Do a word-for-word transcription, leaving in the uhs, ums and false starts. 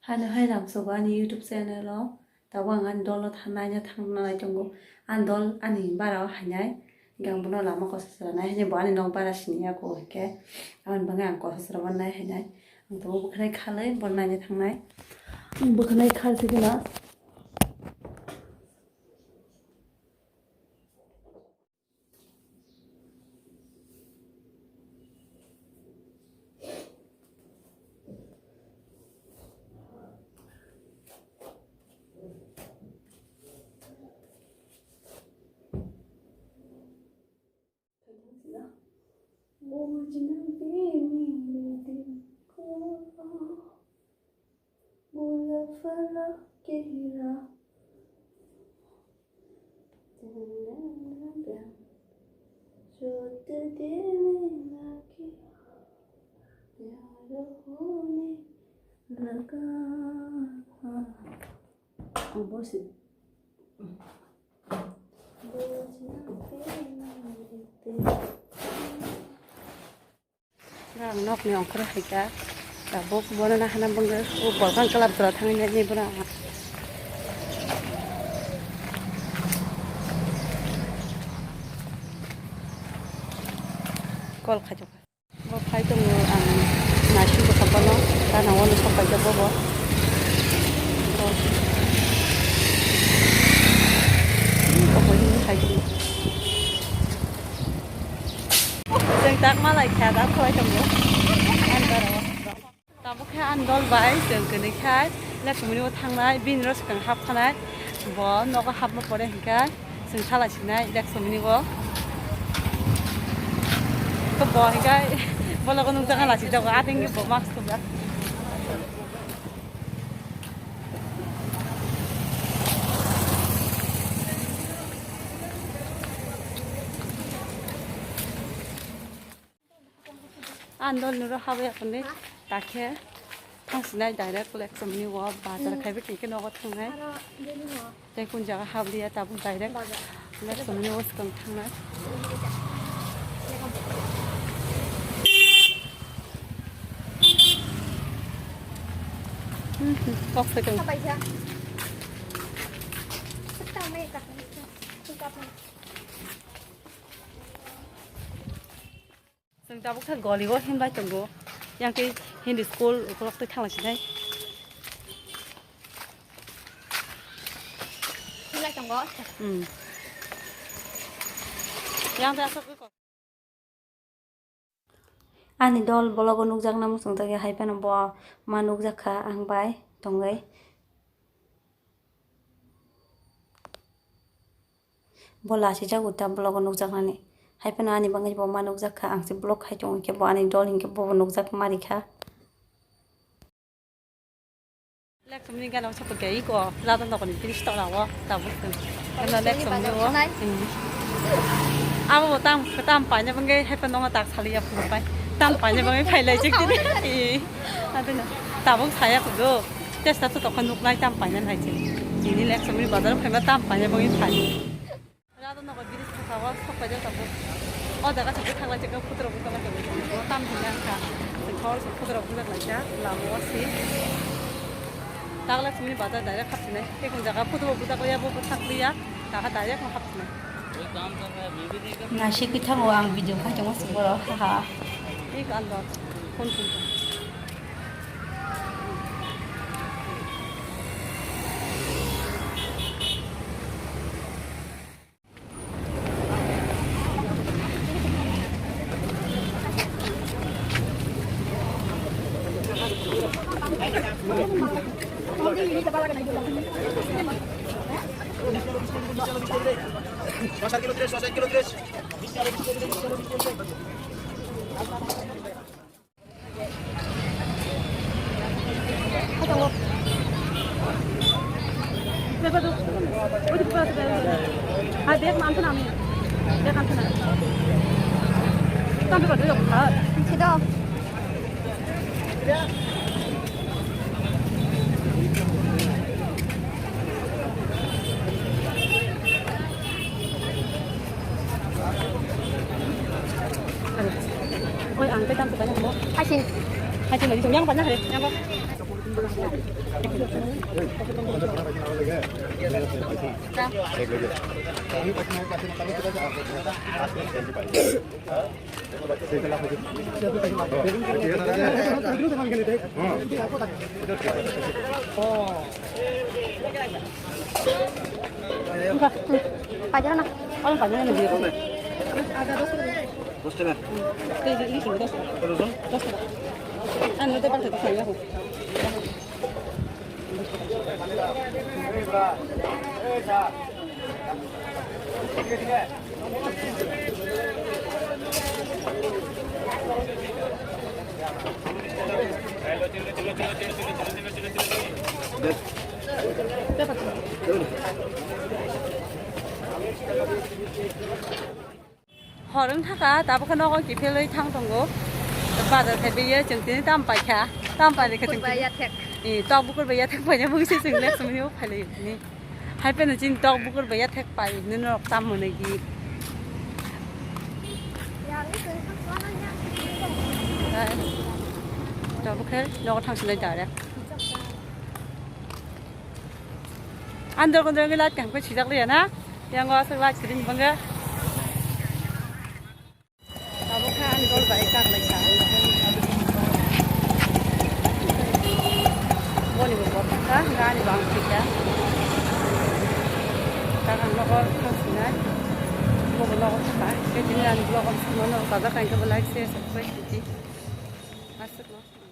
Hano hai rang sogo ani YouTube channel o, tabuk ang ani dol no thang naina thang nai tongo. Ani dol ani bara o hainai, hingke ang bono lama kosa sara nai hainai, bo ani nok bara sini ya ko hingke, aboni bagwi ang kosa sara bo nai hainai. Ang tabuk bwkhwnai khalwi bo naina thangnai. Bwkhwnai khal se gana. Bujna bini dil ko. Bula phala kehra. Chot dene lage pyar hone laga. Ang bosi. Ang nokni ongkhor hai kha. Tabuk bono nahana bangwi o bolkhang club jora thangwi nai bono. Call khaijak. Bo phai tongo ang naising bwkha bono gana o sok paijak bobo. Chwng tak malai kha da khlai tongo. Tabuk khe ani dol bai chwng kwnwi khai Leksumuni o thangnai, bini rw swkang hap khanai. Bo nogo hapma pore hinkhe chwng sala sinai Leksumuni o. To bo hinkhe bologo nukjakna lachijak, atengke bo mask thumjak. Ani dol nuro habwi aphani takhe thangsinai direct Leksumuni o bazar khaiba khe nogo thangnai. Tei kun jaga habliya tabuk direct Leksumuni o swkang thangnai. Hmm, hmm, kok swkang. Chwng tabuk khe goli o himlai tongo. Yang tei Hindi school ukulok tei thanglai sinai. Himlai tongo? Hmm. Yang tei aswk. Ani dol bologo nukjakna muchung tongya, hai phano bo ma nukjak kha ang bai tongwi. Bo lachijago ta vlog o nukjaknani. Hai phano ani bagwi bo ma nukjak kha, ang se vlog khai tongo, hwnkhe bo ani dol hwnkhe bobo nukjak ma rikha. Leksumuni gana o sokto khe iko, lada nokni finish tora o, tabuk. Ano Leksumuni o. Abo bo tam, tam paina bagwi hai phano tak saliya phuru pai. Tam paina bagwi phai lai chik tini. Adina tabuk saya kudu. Testa to tokha nuknai tam paina nai se. Tini Leksumuni bazar phaima tam paina bagwi phai. Rado nogo bridge thaka o sok paijak tabuk. O jaga se bwthak lai se khe phutrok bwthak lai se tam hinwi ang kha. Khor se phutrok bwthak lai se lama o se. Tak Leksumuni bazar direct hapsinai. Tei kun jaga phutrok bwthak lai ya bo bwthak lai ya. Taka direct no hapsinai. Naisik thango ang video khai tongo se borok, haha. Thik andor. Phone phone. Oi, ang tei tam tu banyak mo. Hasin. Hasin lagi tu yang banyak hari. Yang apa? Paidar na, orang paidar na dia. Dos taka. Dos taka. Dos taka. Ano, te parte dos taka. Hor wng thaka, tabuk khe nogo kiphilwi thang tongo. Bazar khai biyai chwng tini tam paikha, tam paikha chwng Bukur bai tini. Yathek. Eh, tok bukur bai yathek paina mungsi chwng lek sumni o phailai ni. Hai pheno chini tok bukur bai yathek pai, nini rok tam mwnwi gi. Hai. Tabuk khe nogo thang sinai direct. Andor kondor ngi light kaham khe swijak liya na. Yang o aswk light kwrwi bangkha. Abo khe andor bai kak lai kha. Boni bo bor kha, gani bang kha. Kak ang nogo thang sinai. Bo bo nogo kha. Khe tini ani vlog ang simo no sajak kha, like, share, subscribe kha. Aswk no.